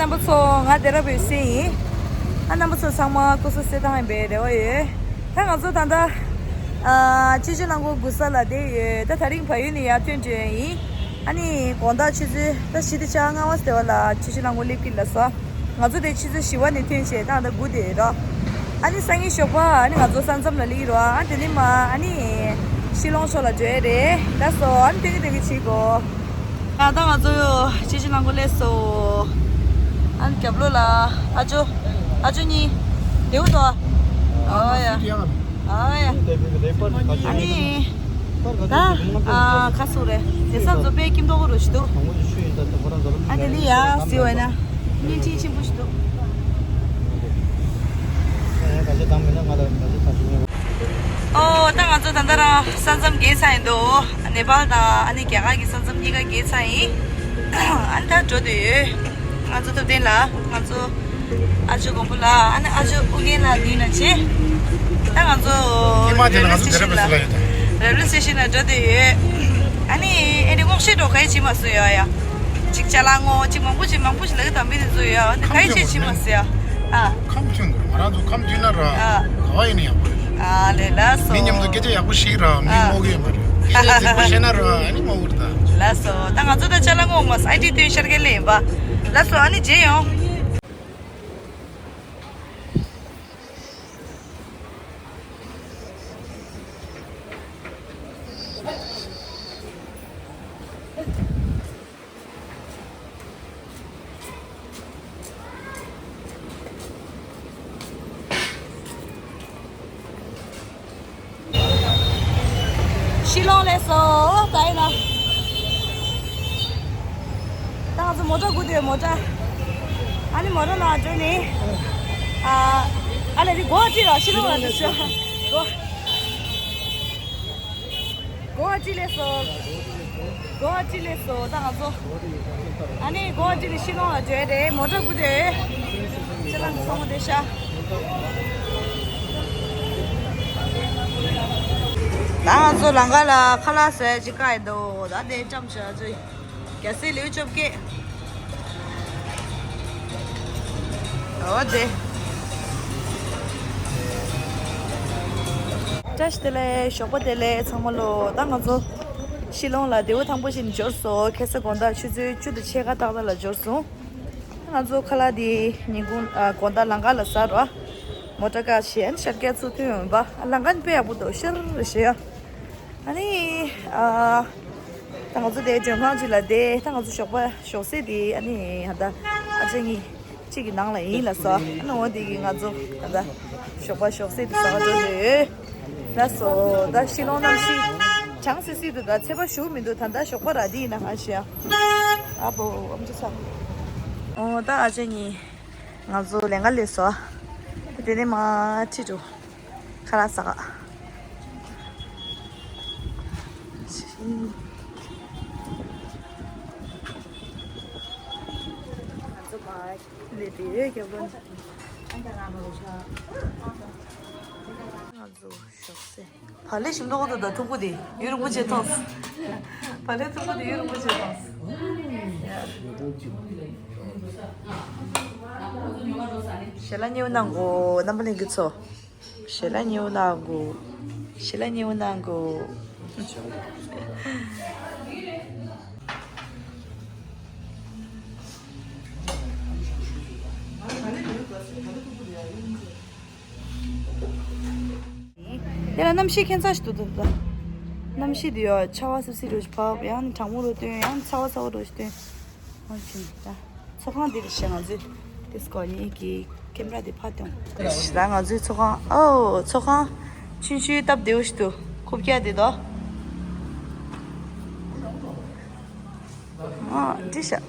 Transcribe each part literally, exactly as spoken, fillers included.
རྣམ་པ་ཚོ། ང་སྡེ་ར་བའི་སྲས་ཡིན། ཨ། རྣམ་པ་ཚོ་ཚང་མ་སྐུ་གཟུགས་གསལ་ཐང་ཡིན་པའི་རེ་བ་ཡོད། ད་ང་ཚོ་ད་ལྟ་ཨ་སྤྱི་སྤྱོད་རླངས་འཁོར་སྒུག་ས་ལ་བསྡད་ཡོད། ད་དེ་རིང་བལ་ཡུལ་ནས་ཡར་ཐོན་བྱས་ཡིན། ཨ་ནི་དགོང་དག་ཆུ་ཚོད་ད་བཞི་དང་ཕྱེད་ཀ་ལྔ་པ་ཟེར་བ་ལ་སྤྱི་སྤྱོད་རླངས་འཁོར་སླེབས་ཀྱི་ལགས་སོ། ང་ཚོ་དེ་ཆུ་ཚོད་བཞི་པ་ནས་ཐོན་བྱས་ད་ལྟ་སྒུག་བསྡད་ཡོད་ར། ཨ་ནི་སང་ཉིན་ཞོགས་པ་ཨ་ནི་ང་ཚོ་ས་མཚམས་ལ་སླེབས་ཀྱི་རེད། ཨ་དེ་ནས་མར་ཨ་ནི་ཤི་ལོང་ཕྱོགས་ལ་འགྲོ་ཡ་རེད། ལགས་སོ། ཨ་ནི་སྟོན་གྱི་སྟོན་གྱི་བྱེད་དགོས། ད་ལྟ་ང་ཚོ་སྤྱི་སྤྱོད་རླངས་འཁོར་སླེབས་སོང་། ཨ་ནི་རྒྱབ་ལོགས་ལ་ཨ་ཅོ། ཨ་ཅོ་གཉིས། དེའུ་དོ། ཨ་ཡ། ཨ་ཡ། ཨ་ནི། ད་ཨ་ཁ་སོ་རེད། དེ་ས་ཚོ་དཔེ་སྐྱིད་མདོག་རུ་ཞིག་འདུག་ཨ་དེ་ནི་ཡ་ཟི་བས་ན། བརྙན་འཕྲིན་ཆེན་པོ་ཞིག་འདུག་ཨོ། ད་ང་ཚོ་ད་ལྟ་རང་ས་མཚམས་བརྒལ་ཚར་ཡིན་འདུག་ནེ་པཱལ་དང་ཨ་ནི་རྒྱ་གར་གྱི་ས་མཚམས་གཉིས་ཀ་བརྒལ་ཚར་ཡིན། ཨ་ནི་ད་འགྲོ་འདོད་ཡོད། ང་ཚོ་ཐུབ་བསྟན་ལགས། ང་ཚོ་ཨ་ཅོ་མགོན་པོ་ལགས། ཨ་ནི་ཨ་ཅོ་ཨུ་རྒྱན་ལགས་འདུས་ན་བྱེད། ད་ང་ཚོ་ཉི་མ་དེ་ལ་ང་ཚོ་རེལ་ཝེ་སི་ཊེ་ཤན་ལ། རེལ་ཝེ་སི་ཊེ་ཤན་ལ་འགྲོ་འདོད་ཡོད། ཨ་ནི་ཨེ་འདྲ་སྔོག་བཤེར་འགྲོ་ག་ཡེ་བྱེད་མ་སོང་ཡ་ཡ། ཅིག་ཅ་ལག་ངོ་ཅིག་མང་པོ་ཅིག་མང་པོ་ཞིག་ལ་གི་དམ་པི་དེ་ཚོ་ཡ། ཨ་ནི་ག་ཡེ་བྱེད་བྱེད་མ་སོང་ཡ། ཨ། ཁམས་ཐོན་དགོས། ང་རང་ཚོ་ཁམས་ཐོན་ན་ར། ཨ། ག་བ་ཡིན་ན་ཡག་པོ་རེད། ཨ་ལས། ལགས་སོ། མི་མཉམ་དུ་སྐད་ཆ་ཡག་པོ་བཤད་ར། མི་ཨ། སྨོ་གི་ཡོད་མ་རེད། སྐད་ཆ་རྫིག་པོ་བཤད་ན་ར་ཨ་ནི་སྨོ་གི་རེད་ད། ལགས་སོ། ད་ང་ཚོ་ད་ཅ་ལག་ངོ་མ་ཨའི་ཌི་སྟོན་ཤར་གི་ལེན་པ། ལགས་སོ། ཨ་ནི་མཇལ་ཡོང་། ཤི་ལོང་སླེབས་སོང་། ད་ཡིན་ན། ད་ང་ཚོ་མོ་ཊ་སྒུག་བསྡད་ཡོད། མོ་ཊ། ཨ་ནི་མོ་ཊ་ནང་འགྲོ་ནས། ཨ། ཨ་ལས་འདི་གོ་ཅི་ར་ཤི་ལོང་ལ་འདི་ཤོ། གོ། གོ་ཅི་སླེབས་སོང་། གོ་ཅི་སླེབས་སོང་། ད་ང་ཚོ། ཨ་ནི་གོ་ཅི་ནི་ཤི་ལོང་ལ་འགྲོ་ཡ་རེད། མོ་ཊ་སྒུག་བསྡད་ཡོད། ཁྱེད་རང་ཚོ་ཚང་མ་བསྡད་ཤག་ད་ང་ཚོ་ལམ་ཁ་ལ་ཁ་ལག་ཟ་ཡ་ཅིག་བཀག་ཡིན་འདུག་ད་དེ་བཀྲམ་བཞག་ཚོ། རྒྱ་སེ་ལེའུ་བཅོ་བརྒྱད། འོ་དེ། བཀྲ་ཤིས་བདེ་ལེགས། ཞོགས་པ་བདེ་ལེགས་ཚང་མ་ལོ། ད་ང་ཚོ་ཤི་ལོང་ལ་དེའུ་ཐང་པོ་ཞིག་འབྱོར་སོང་། ཁ་སང་དགོང་དག་ཆུ་ཚོད་བཅུ་དང་ཕྱེད་ཀ་ཏག་ཏག་ལ་འབྱོར་སོང་། ང་ཚོ་ཁ་ལག་དེ་ཉིན་གུང་ཨ་དགོང་དག་ལམ་ཁ་ལ་ཟ་རོགས། མོ་ཊ་བཀག་བྱས་ཤར་རྒྱག་ཚུར་ཐོན་ཡོང་པ། ཨ་ལམ་ཁ་དཔེ་ཡག་པོ་འདུག་ཤར་ཞེ་ཡ། ཨ་ནི། ཨ། ད་ང་ཚོ་དེ་མགྲོན་ཁང་ཅིག་ལ་བསྡད། ད་ང་ཚོ་ཞོགས་པ་ཞོགས་ཟས་དེ་ཨ་ནི་ད་ཨ་ཅག་གཉིས་གཅིག་གི་ནང་ལ་ཡིན་ལགས་སོ། ཨ་ནི་འོ་དེ་གི་ང་ཚོ་ད་ཞོགས་པ་ཞོགས་ཟས་དེ་ཟ་ག་འགྲོ་འདོད་ཡོད་ལགས་སོ། ད་ཤི་ལོང་གནམ་གཤིས་གྲང་སིལ་སིལ་འདུག་ད་ཚད་པ་ཞུགས་མི་འདུག་ད་ད་ཞོགས་པ་ར་དེ་ཡིན་ན་ཧ་ཤི་ཡ། ཨ་བོ་ཨམ་ཅོག་ས། འོ་ད་ཨ་ཅག་གཉིས་ང་ཚོ་ལམ་ཁ་སླེབས་སོང་། དེ་ནས་མར་ཁྲིད་འགྲོ། ཁ་ལག་ཟ་ག་ང་ཚོ་ཞོགས་ཟས། བག་ལེབ་ཞིམ་མདོག་ཏུ་དང་ཐུག་པོ་དེ་ཡུན་རིང་པོ་བྱས་མཐོང་། བག་ལེབ་ཐུག་པོ་དེ་ཡུན་རིང་པོ་བྱས་མཐོང་། ཞལ་ལག་མཉེས་པོ་གནང་གོ་རྣམ་པ་ལྷན་རྒྱས་ཚོ། ཞལ་ལག་མཉེས་པོ་གནང་གོ། ཞལ་ལག་མཉེས་པོ་གནང་གོ། དེ་ལ་གནམ་གཤིས་ཁྱད་མཚར་ཞིག་འདུག་ད། གནམ་གཤིས་འདི་ཡོད་ཆར་པ་སིབ་སིབ་རོ་ཞིག་བབས། ཡང་ནི་གྲང་མོ་རོ་སྟོན། ཡང་ཚ་བ་ཚ་བ་རོ་ཞིག་སྟོན། འོ་ཕྱིན་ད། ཚོགས་ཁང་འདི་རེད་ཤག་ང་ཚོའི་དེ་སྐོར་ཉིད་ཀྱི་ཀེམ་ར་དེ་ཕར་སྟོན། ད་ང་ཚོའི་ཚོགས་ཁང་། ཨོ་ཚོགས་ཁང་ཆུང་ཆུང་སྟབས་བདེ་བོ་ཞིག་འདུག་ཁོབ་རྒྱག་དེ་དོ། ཨ་འགྲིག་ཤག་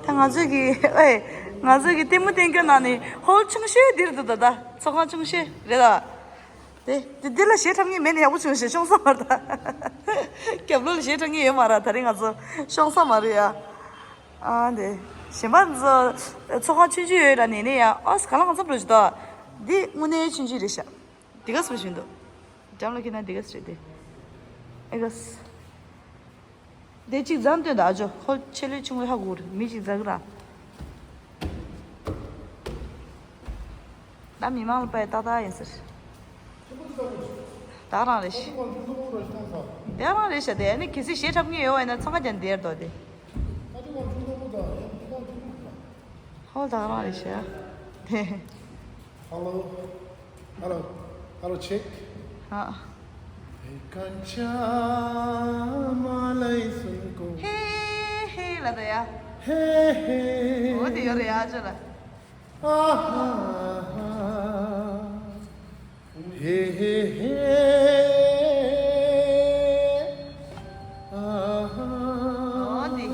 ད་ང་ཚོས་ཀྱི་ཨེ། ང་ཚོས་ཀྱི་ལྟད་མོ་བསྟན་རྒྱུ་ནང་ནས་ཧོལ་ཆུང་ཤོས་འདིར་འདུག་ད་ད་ཚོགས་ཁང་ཆུང་ཤོས་རེད་ད། དེ་དེ་འདི་ལ་གཞས་འཁྲབ་མཁན་མེད་ན་ཡག་པོ་བྱུང་ཞེས་ཤོང་ས་མ་རེད་ད། རྒྱབ་ལོགས་ལ་གཞས་འཁྲབ་མཁན་ཡོད་མ་རེད། ད་རེས་ང་ཚོ་ཤོང་ས་མ་རེད་ཡ། ཨ་འདི་གཞན་པ་ཚོ་ཚོགས་ཁང་ཆུང་ཆུང་ཡོད་ལ་ནས་ནས་ཡ། ཨོ་ག་ལ་ང་ཚོ་འགྲོ་ཞིག་ད། འདི་དངོས་གནས་ཆུང་ཆུང་རེད་ཤག་འདི་ག་སུ་བཞིན་འདུག་འགྲམ་ལ་ཁྱེར་ན་འདི་ག་སུ་རེད་དེ། ཨེ་ག་སུ། དེ་གཅིག་ཛམ་སྟོན་དང་ཨ་ཅོ་ཁོ་ཆེ་ལོས་ཆུང་ལོས་ཧ་གོ་རེད། མི་གཅིག་ཛ་གི་ར། ད་མི་མང་ལ་པའི་ཏག་ཏག་ཡིན་ཟེར། ད་རང་རེད་ཤི། དེ་རང་རེད་ཤ། དེ་ནི་གལ་སྲིད་གཞས་འཁྲབ་མཁན་ཡོད་པ་ཡིན་ན་འཚང་ཁ་རྒྱག་འདིར་འདུག་དེ། ཧོ་ད་རང་རེད་ཤ། དེ། Hello. Hello. Hello, check. ཧ། ཧེ་ཀན་ཆ་མ་ལེ་སུན་ཀོ། ཧེ་ཧེ་ལ་ད་ཡ། ཧེ་ཧེ། འོ་དེ་ཡོད་རེད་ཡ་ཅོ་ལ། ཨ་ཧ་ཧ། ཧེ་ཧེ་ཧེ། ཨ་ཧ། འོ་དེ།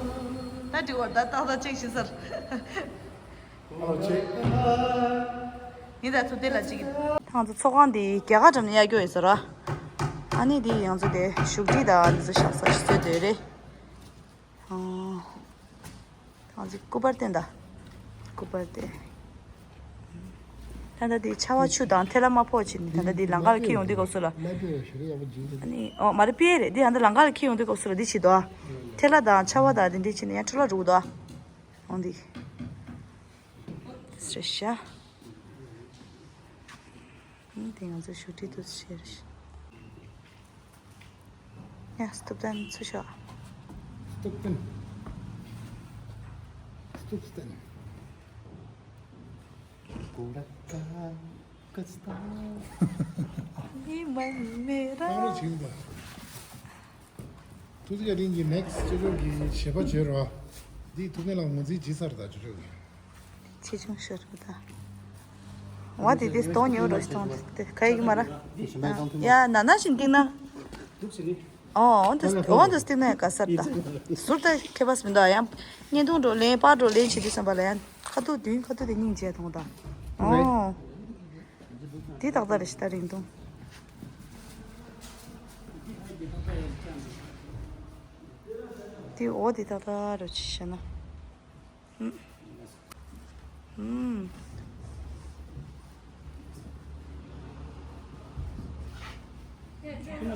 ད་འགྲིག་པ་ད་ཏག་ཏག་ཅིག་ཤི་ཟེར། ཨོ་ཅེ། ཡིན་ད་ཚུར་དེ་ལ་ཅིག་ད་ང་ཚོ་ཚོགས་ཁང་འདི་རྒྱ་གར་འགྲམ་ནས་གཡར་རྒྱུ་ཡིན་ཟེར་ར། ཨ་ནི་འདི་ང་ཚོ་དེ་བཞུགས་ཁྲི་དང་འདི་ཚོ་བཞག་ས་ཞིག་བཟོས་བསྡད་རེད། ཨོ། ད་ང་ཚོ་སྐུ་པར་བསྟན་ད། སྐུ་པར་བསྟན། ད་ལྟ་འདི་ཆར་པ་ཆུ་དང་ཐལ་བ་མ་ཕོག་ཕྱིན་ནས་ད་ལྟ་འདི་ལམ་ཁ་ལ་འཁྱེར་ཡོང་དུས་སྐབས་སུ་ལ། ཨ་ནི་ཨོ་མ་རེད་པི་རེད་འདི་ད་ལྟ་ལམ་ཁ་ལ་འཁྱེར་ཡོང་དུས་སྐབས་སུ་ལ་འདི་བྱེད་དོ། ཐལ་བ་དང་ཆར་པ་དང་འདི་འདྲས་བྱས་ནས་ཡང་འཕྲོ་བརླག་འགྲོ་གི་འདུག་འོང་འདི། སྲེ་ཤ། འདི་ང་ཚོ་ཞུ་ཁྲི་དུ་ཤེར་ཤ། ཡ་སྟོབས་ལྡན་ཚུ་ཤ། སྟོབས་ལྡན། སྟོབས་ལྡན། གོ་ར་ཀ་ཀ་སྟ། ཡི་མན་མེ་ར། ཨ་རོ་ཆིང་པ། ཐུགས་རྗེ་བཀའ་དྲིན་གྱིས་ནེག་སི་ཅོ་ཅོ་གི་བཞེས་པ་བྱོས་རོགས། འདིས་ཐུགས་ངན་ལ་ངོས་འཛིན་བྱེད་ཚར་ད་ཅོ་ཅོ་གི། ཆེ་ཆུང་ཤར་བ་ད། ཝ་དེ་དེ་སྟོང་ཉེ་བ་རོ་སྟོང་དེ་ཁ་ཡིག་མ་ར། ཡ་ན་ན་བཞིན་སྟེང་ན། ཨོ་འོན་ཏེ་འོན་ཏེ་སྟེང་ན་ག་སར་ད། ཟུར་ད་ཁེ་པས་མི་འདུག་ཡང་བརྙན་ཐུང་འགྲོ་ལེན་པར་འགྲོ་ལེན་བྱེད་དུས་བསམ་པ་ལ་ཡང་ཁ་ཐུག་བདུན་ཁ་ཐུག་དེ་སྙིང་རྗེ་མཐོང་ད། ཨོ། འདི་ཏག་ཏག་རེད་ཤི་ད་རིང་ཐུང་། འདི་འོ་འདི་ཏག་ཏག་རེད་ཤི་ཤ་ན། ཨུམ། ཨུམ། ད་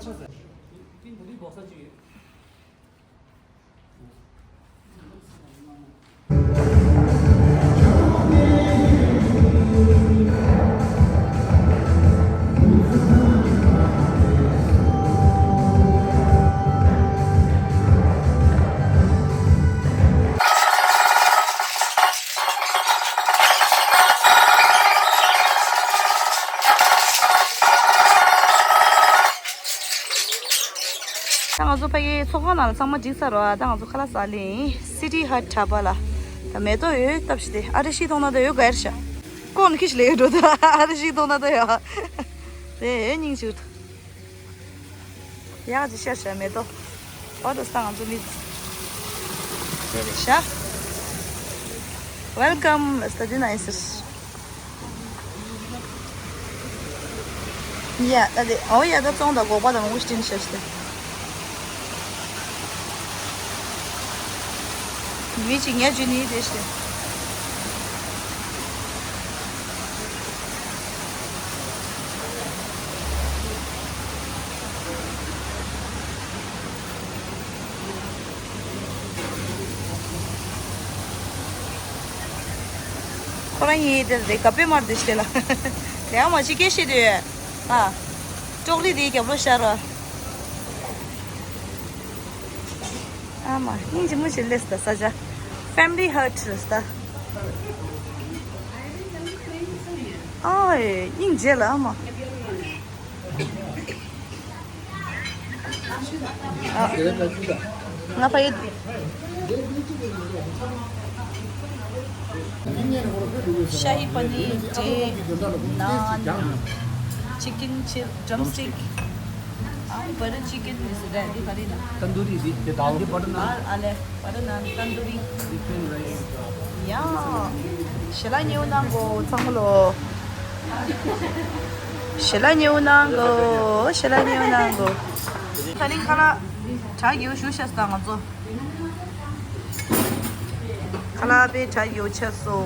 ང་ཚོ་ཕ་གིའི་ཚོགས་ཁང་ནང་ལ་ཚང་མ་འགྲིག་ཚར་བ། ད་ང་ཚོ་ཁ་ལག་ཟ་ལེ་ཡིན། སི་ཊི་ཧཊ་གྲྭ་པ་ལ། ད་མེ་ཏོག་ཡོད་སྟབས་ཤིག་དེ་ཨ་རི་ཤི་མཐོང་ན་ད་ཡོད་ག་ཡར་ཤ། ཀོན་ཁི་ཤི་ལེ་འགྲོ་ད་ཨ་རི་ཤི་མཐོང་ན་ད་ཡོད། དེ་ཡོད་སྙིང་ཆུ། ཡག་ཅིག་ཤ་ཤ་མེ་ཏོག་ཨོ་ད་ས་ང་ཚོ་མི། དེ་རེད་ཤ། Welcome ལ་ས་དེ་ན་ཡིན་ཟེར། ཡ་ད་དེ་ཨོ་ཡ་ད་བཙོང་ད་སྒོག་པ་དང་མོ་སྟིན་ཤ་ཤ། མི་གཅིག་ཉལ་རྒྱུ་ནི་དེ་ཤ། ཁོ་རང་ཡིན་དེ་རེད་ག་པེ་མར་དེ་ཤ་ལ། དེ་ཨ་མ་ཅི་སྐད་བཤད་དུས། ཨ། ཀྲོག་ལི་དེའི་རྒྱབ་ལོགས་ཤར་རོ། ཨ་མ་སྙིང་རྗེ་མོ་ཞིག་སླེབས་ད་ས་ཆ། Family Hut རེད་ད། ཨོའི་སྙིང་རྗེ་ལ་ཨ་མ། ང་ཕ་ཡུལ། ཤ་ཧི་པ་ནིར་ཏྲེ། ནཱན། ཅི་ཀིན་ཅི་ཌམ་སི་ཊིག་ཨ་ནི་བ་ཊར་ཅི་ཀིན་ནི་སི་རེད་འདི་ག་རེ་ན། ཏན་དུ་རི་རི་དེ་དང་འདི་བ་ཊར་ནཱན། ཨ་ལེ་བ་ཊར་ནཱན་ཏན་དུ་རི། ཡ། ཞལ་ལག་ཉེ་བོ་གནང་གོ་ཚང་མ་ལོ། ཞལ་ལག་ཉེ་བོ་གནང་གོ་ཞལ་ལག་ཉེ་བོ་གནང་གོ་ད་ནི་ཁ་ལག་གྲ་རྒྱས་ཞུ་ཤ་སྟངས་ང་ཚོ། ཁ་ལག་པའི་གྲ་ཡོད་ཆགས་སོ།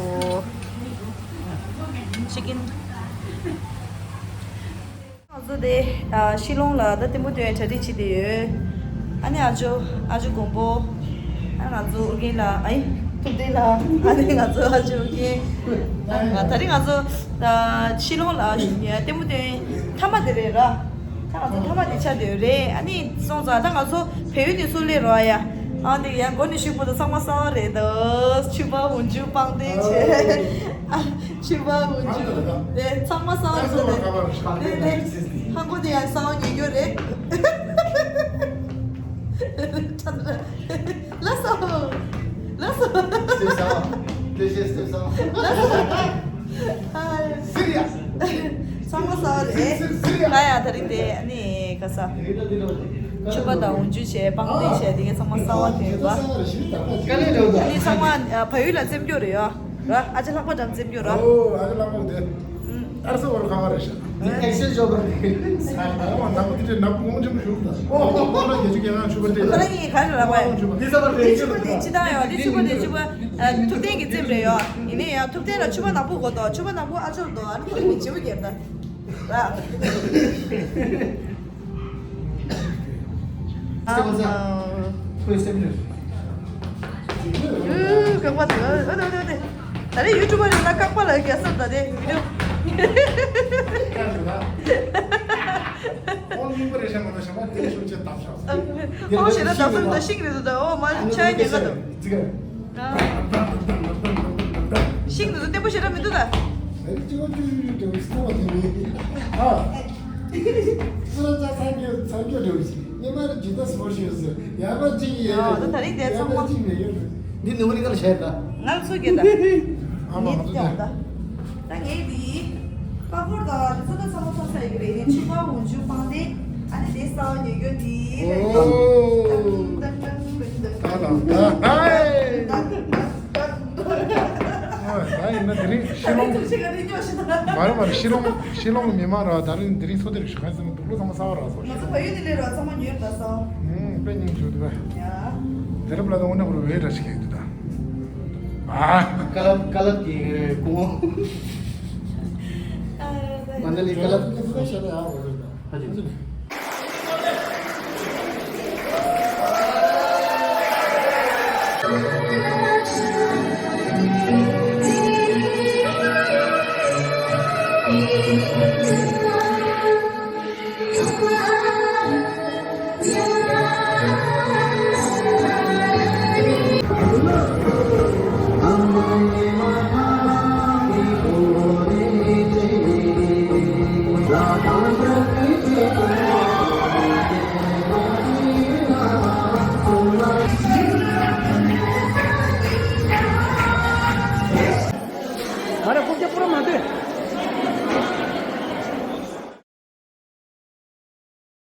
ཅི་ཀིན། ང་ཚོ་དེ་ཨ་ཤི་ལོང་ལ་ད་ལྟད་མོ་སྟོན་གྲ་སྒྲིག་བྱེད་དེ་ཡོད། ཨ་ནི་ཨ་ཇོ། ཨ་ཇོ་མགོན་པོ། ཨ་ང་ཚོ་ཨུ་རྒྱན་ལགས། ཨའི། ཐུབ་བསྟན་ལགས། ཨ་ནི་ང་ཚོ་ཨ་ཇོ་ཨུ་རྒྱན། ཨ་ད་རིང་ང་ཚོ་ད་ཤི་ལོང་ལ་ལྟད་མོ་སྟོན་མཐའ་མ་དེ་རེད་ར། ད་ང་ཚོ་མཐའ་མ་དེ་ཆགས་བསྡད་ཡོད་རེད། ཨ་ནི་སོང་ཙང་ད་ང་ཚོ་བལ་ཡུལ་ནས་ཚུར་སླེབས་རོགས་ཡ། ཨ་འདི་ཡང་མགོ་ནས་གཞུག་བར་དུ་ཚང་མ་གསར་པ་རེད་འདུག་ཕྱུ་པ་འོག་འཇུག་པང་གདན་བྱས། ཨ་ཕྱུ་པ་འོག་འཇུག་དེ་ཚང་མ་གསར་པ་བཟོས་ནས། དེ་དེ་ཧ་གོ་དེ་ཡང་གསར་པ་ཉོ་རྒྱུ་རེད། ལགས་སོ། ལགས་སོ། སྟེ་ཤེས་སྟེ་ཤེས། ལགས་སོ། ཨ་སི་རི་ཡ། ཚང་མ་གསར་པ་རེད། སི་རི་ཡ། ད་ཡ་ད་རིང་དེ་ཨ་ནི་ག་ས། ཕྱུ་པ་དང་འོག་འཇུག་བྱས་པང་གདན་བྱས་དེ་ག་ཚང་མ་གསར་པ་ཐོན་ཡོད་པ། ཨ་ནི་ཚང་མ་ཨ་བལ་ཡུལ་ལ་འཛེམ་རྒྱུ་རེད་ཡ། ར་ཨ་ཅེ་ལྷག་པ་འགྲམ་འཛེམ་རྒྱུ་ར། ཨོ་ཨ་ཅེ་ལྷག་པ་དེ། ཨར་སོ་བར་ཁ་བ་རེད་ཤག་ཨེག་སི་ཆེན་ཇི་ཡོད་པ་རེད། ཨ་མ་ནག་པོ་དེ་འདྲའི་ནག་པོ་ངོ་ཆེན་པོ་ཞིག་འདུག་ཨོ་ཁོ་ལ་རྒྱལ་ཆུ་རྒྱལ་ཁང་ཕྱུ་པ་སྟེ། ཁོ་རང་གཉིས་ག་རེ་ལབ་པ་ཡིན། ཕྱུ་པ་དེ་སྤྱི་བཏང་ཡོད། དེ་ཕྱུ་པ་དེ་ཕྱུ་པ་ཨ་ཐུབ་བསྟན་གྱི་རྩེད་མོ་རེད་ཡོད། ཡིན་ནའི་ཡང་ཐུབ་བསྟན་ལ་ཕྱུ་པ་ནག་པོ་དགོས་འདུག་ཕྱུ་པ་ནག་པོ་ཨ་ཅོར་འདུག་ཨ་ནི་ཁོ་གཉིས་བརྗེ་པོ་རྒྱབ་ད། ར། ཨ་མ། ཁོའི་སེམས་ནས། ཨུ། རྐང་པ་དེ། ཨ་དེ་དེ་དེ། ད་རེས་ཡུ་ཊུབ་པ་རེད་ལ་རྐང་པ་ལ་རྒྱལ་ས་ད་དེ་བི་ཌིའོ། ཨོ་རྙིང་པ་རེད་ཤག་མ་གཏོགས་ཞག་མ་དེ་ཤུགས་ཆེ་བཏང་ཤག་ཨོ་ཞེ་ན་ད་ཚོད་ད་ཤིང་རེད་འདུག་ད་ཨོ་མ་ཆ་ཉེ་ག་འདུག་ཤིང་དེ་ཚོ་བརྟན་པོ་ཞེ་དྲག་མི་འདུག་ད། ཨ་ནི་ཅི་ག་ཅུ་ཅུ་ཅུ་ཅུ་ཅུ་སྟོང་བ་དེ་མིན། ཨ། སུ་ར་ཅག་ཚང་རྒྱུ་ཚང་རྒྱུ་འགྲོ་ཞིག་ཉི་མ་ར་ཇི་ལྟར་སོར་ཞིག་ཟེར་ཡ་མ་ཅིག་ཡ། ཨ་ད་ད་རིང་དེ་ཚང་མ་ཅིག་མེད་ཡོད། འདི་ནུ་མ་ནི་ག་ལ་བྱས་ད། ང་ཚོ་གི་ད། ཨ་མ་ང་ཚོ་ད། ད་ངས་འདི། པ་ཕོར་དང་ཚོད་ལྟ་ཚང་མ་ཐོབ་ས་ཡོད་ཀྱི་རེད། ཕྱུ་པ་འོག་འཇུག་པང་གདན། ཨ་ནི་དེ་གསར་པ་ཉོ་རྒྱུ་འདི་རེད། ཨོ། ད་ད་ད་ཧའི། ད་ཡིན་ན་དེ་རིང་ཤི་ལོང་། མ་རེད་མ་རེད། ཤི་ལོང་། ཤི་ལོང་གི་མི་མང་ར་ད་རིང་དེ་རིང་ཚོ་དེ་རིགས་ཞུ་མཁན་ཟེར་ན་དུག་ལོ་ཚང་མ་གསར་པ་རག་སོང་། ང་ཚོ་བལ་ཡུལ་ནས་སླེབས་ར་ཚང་མ་ཉོས་ད་སོང་། ཨུམ་དཔེ་སྙིང་རྗེ་འདུག་ད། ཡ། དེ་རབས་ལ་ད་དངོས་གནས་ཁོ་རང་འོས་འདྲ་ཞིག་ཡིན་འདུག་ད། ཨ། ཀ་ལབ་ཀ་ལབ་ཀྱི་ཀོང་། མ་ན་ལི་ཀ་ལབ། མ་རེད། རྐུབ་བཀྱག་པུ་ར་མ་ལྟོས།